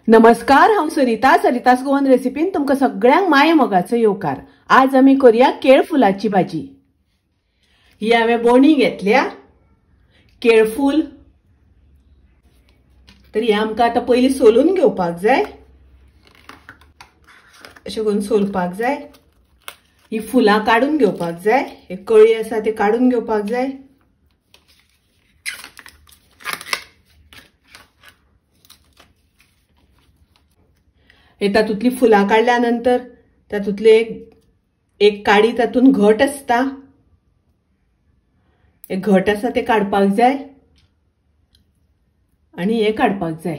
नमस्कार, हांव सरिता, सरितास गोवन रेसिपीन तुमकां सगळ्यांक माये मोगाचो येवकार। आज आमी करूया केळफुलाची भाजी। ही हांवें बोणी घेतल्या केळफूल, तर हे आमकां आतां पयलीं सोलून घेवपाक जाय। अशें करून सोलपाक जाय। ही फुलां काडून घेवपाक जाय, हे कळी आसा ते काडून घेवपाक जाय। हे तातूंतली फुलां काडल्या नंतर तातूंतले एक काडी तातूंत घट आसता, हे घट आसा ते काडपाक जाय आनी हे काडपाक जाय।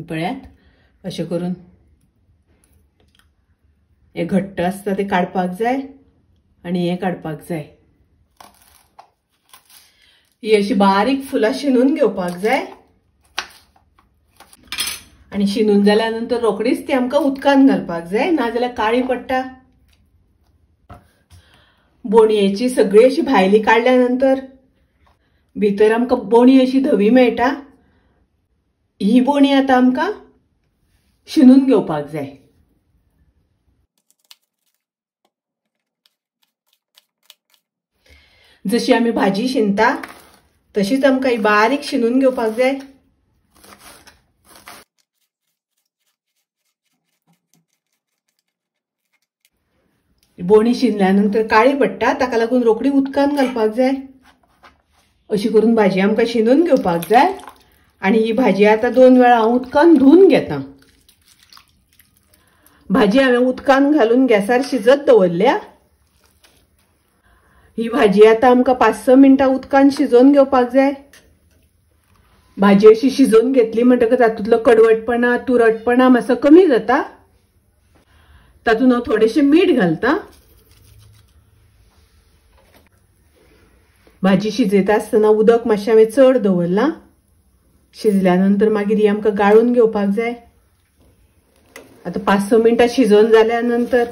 पळयात अशें करून हे घट्ट आसता ते काडपाक जाय आनी हे काडपाक जाय। ही अशी बारीक फुलां शिनून घेवपाक जाय आनी शिनून जाल्या नंतर रोखडीच ती आमकां उदकान घालपाक जाय, नाजाल्यार काळी पडटा। बोणयेची सगळी अशी भायली काडल्या नंतर भितर आमकां बोणी अशी धवी मेळटा। ही बोणी आतां आमकां शिनून घेवपाक जाय। जशी आमी भाजी शिनता तशीच आमकां ही बारीक शिनून घेवपाक जाय। बोणी शिनल्या नंतर काळी पडटा, ताका लागून रोखडी उदकान घालपाक जाय। अशी करून भाजी आमकां शिनून घेवपाक जाय। आनी ही भाजी आतां 2 वेळा हांव उदकान धुवन घेता। भाजी हांवें उदकान घालून गॅसार शिजत दवरल्या। ही भाजी आतां आमकां 5-6 मिनटां उदकान शिजोवन घेवपाक जाय। भाजी अशी शिजोवन घेतली म्हणटकच तातूंतलो कडवटपणा तुरटपणा मातसो कमी जाता। तातूंत हांव थोडेशें मीठ घालता। भाजी शिजयता आसतना उदक मातशें हांवें चड दवरलां। शिजल्या नंतर मागीर ही आमकां गाळून घेवपाक जाय। आतां 5-6 मिनटां शिजोवन जाल्या नंतर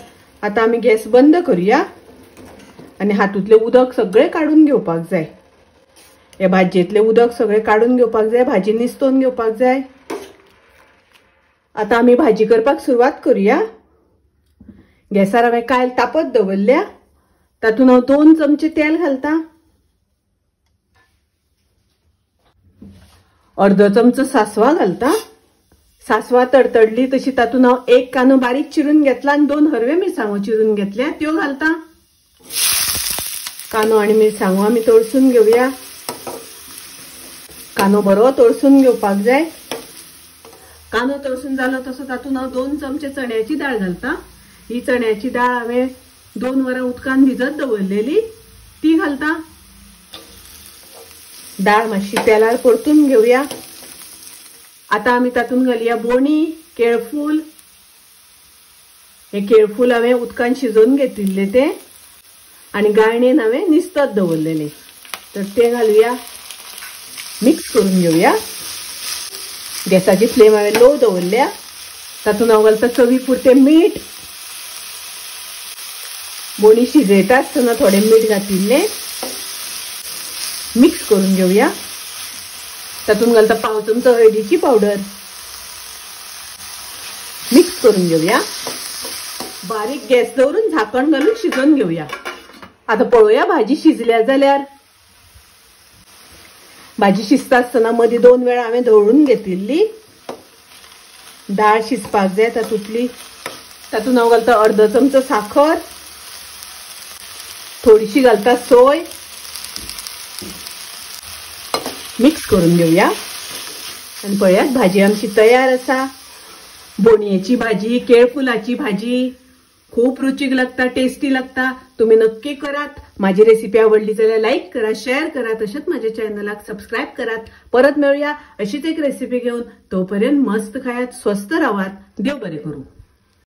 आतां आमी गॅस बंद करूया आनी हातूंतलें उदक सगळें काडून घेवपाक जाय। हे भाजयेंतलें उदक सगळें काडून घेवपाक जाय, भाजी निस्तोवन घेवपाक जाय। आतां आमी भाजी करपाक सुरवात करूया। गॅसार हांवें कायल तापत दवरल्या, तातूंत हांव 2 चमचे तेल घालता, अर्दो चमचो सासवां घालता। सासवां तडतडली तशी तातूंत हांव 1 कांदो बारीक चिरून घेतला आनी 2 हरव्यो मिरसांगो चिरून घेतल्या त्यो घालता। कांदो आनी मिरसांगो आमी तळसून घेवया। कांदो बरो तळसून घेवपाक जाय। कांदो तळसून जालो तसो तातूंत हांव 2 चमचे चण्याची दाळ घालता। ही चण्याची दाळ हांवें 2 वरां उदकान भिजत दवरलेली ती घालता। दाळ मातशी तेलार परतून घेवया। आतां आमी तातूंत घालया बोणी, केळफूल। हे केळफूल हांवें उदकान शिजोवन घेतिल्ले ते आनी गाळणेन हांवें निस्तत दवरलेले तर ते घालुया। मिक्स करून घेवया। गॅसाची फ्लेम हांवें लो दवरल्या। तातूंत हांव घालता चवी पुरतें मीठ। बोणी शिजयता आसतना थोडें मीठ घातिल्लें, मिक्स करून घेवया। तातूंत घालता 1/4 चमचो हळदीची पावडर, मिक्स करून घेवया। बारीक गॅस दवरून झाकण घालून शिजोवन घेवया। आतां पळोवया भाजी शिजल्या जाल्यार। भाजी शिजता आसतना मदीं 2 वेळा हांवें धवळून घेतिल्ली। दाळ शिजपाक जाय तातूंतली। तातूंत हांव घालता अर्दो चमचो साखर, थोडीशी घालता सोय, मिक्स करून घेवया। आनी पळयात भाजी आमची तयार आसा। बोणयेची भाजी, केळफुलाची भाजी खूब रुचीक लागता, टेस्टी लागता। तुम्ही नक्की करात। माझी रेसिपी आवडली जाल्यार लाईक करा, शेअर करा, तशेंच माझ्या चॅनलाक सबस्क्राईब करात। परत मेळुया अशीच एक रेसिपी घेवन। तोपर्यंत मस्त खायात, स्वस्थ रावात। देव बरें करूं।